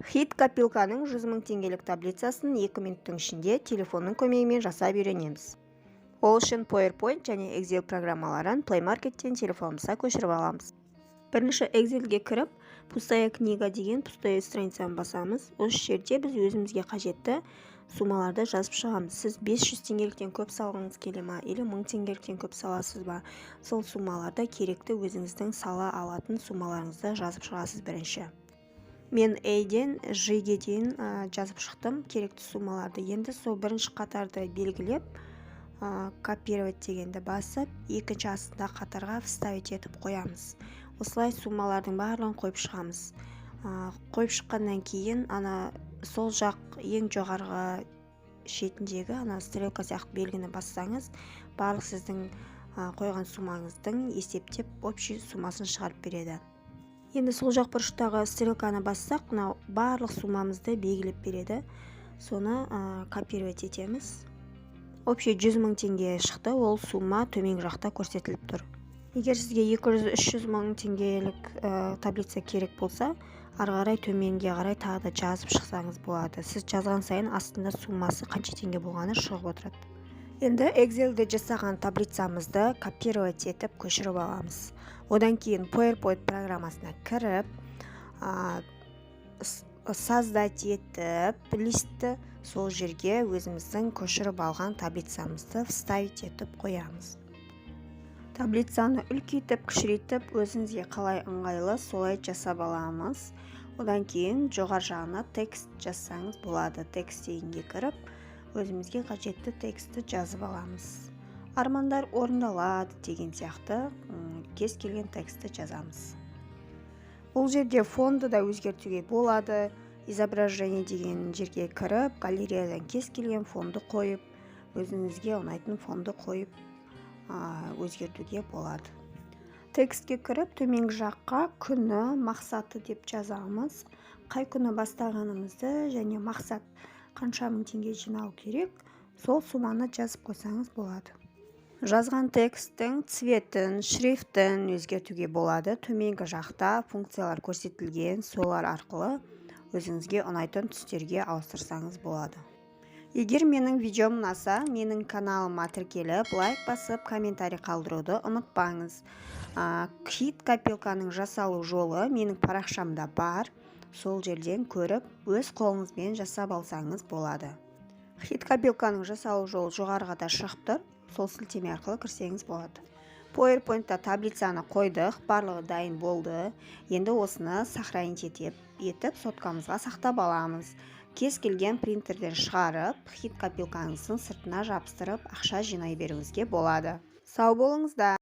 Хит копилканың 100 мың теңгелік таблицасын 2 минуттың ішінде телефонның көмегімен жасап үйренеміз. Ол үшін PowerPoint және Excel программаларын Play Market'тен телефонымызға көшіріп аламыз. Бірінші Excelге кіріп, «Пустая книга» деген пустая страницаны басамыз. Осы жерде біз өзімізге қажетті суммаларды жазып шығамыз. Сіз 500 теңгеліктен көп салғыңыз келе ма или 1000 теңгеліктен көп саласыз ба, сол суммаларды, керекті өзіңіздің сала алатын суммаларыңызды жазып шығасыз. Бірінші мен A-ден G-ге дейін жазып шықтым керекті суммаларды. Енді сол бірінші қатарды белгілеп, «Копировать» дегенді басып, екінші астында қатарға «Вставить» етіп қоямыз. Осылай суммалардың барлығын қойып шығамыз. Қойып шыққаннан кейін ана сол жақ ең жоғарғы шетіндегі ана стрелка сияқты белгіні бассаңыз, барлық сіздің қойған суммаңыздың есептеп, общий суммасын шығарып береді. Енді сол жақ бұрыштағы стрелканы бассақ, мынау барлық суммамызды белгілеп береді. Соны копировать етеміз. Общий 100 мың теңге шықты. Ол сумма төменгі жақта көрсетіліп тұр. Егер сізге 200-300 мың теңгелік таблица керек болса, ары қарай төменге қарай тағы да жазып шықсаңыз болады. Сіз жазған сайын астында суммасы қанша теңге болғаны шығып отырады. Енді Excelде жасаған таблицамызды копировать етіп, көшіріп аламыз. Одан кейін PowerPoint программасына кіріп, «Создать» етіп листті, сол жерге өзіміздің көшіріп алған таблицамызды «Вставить» етіп қоямыз. Таблицаны үлкейтіп, кішірейтіп, өзіңізге қалай ыңғайлы, солай жасап аламыз. Одан кейін жоғары жағына текст жазсаңыз болады. «Текст» дегенге кіріп, өзімізге қажетті текстті жазып аламыз. «Армандар орындалады» деген сияқты кез келген текстті жазамыз. Бұл жерде фонды да өзгертуге болады. «Изображение» деген жерге кіріп, галереядан кез келген фонды қойып, өзіңізге ұнайтын фонды қойып, өзгертуге болады. Текстке кіріп, төменгі жаққа «Күні мақсаты» деп жазамыз. Қай күні бастағанымызды және мақсат қанша мың теңге жинау керек, сол сумманы жазып қойсаңыз болады. Жазған тексттің цветін, шрифтін өзгертуге болады. Төменгі жақта функциялар көрсетілген, солар арқылы өзіңізге ұнайтын түстерге ауыстырсаңыз болады. Егер менің видеом ұнаса, менің каналыма тіркеліп, лайк басып, комментарий қалдыруды ұмытпаңыз. Хит копилканың жасалу жолы менің парақшамда бар. Сол жерден көріп, өз қолыңызбен жасап алсаңыз болады. Хит копилканың жасалу жолы жоғарыға да шығып тұр, сол сілтеме арқылы кірсеңіз болады. PowerPointта таблицаны қойдық, барлығы дайын болды. Енді осыны сохранить етіп, соткамызға сақтап аламыз. Кез келген принтерден шығарып, хит копилкаңыздың сыртына жабыстырып, ақша жинай беруіңізге болады. Сау болыңыздар!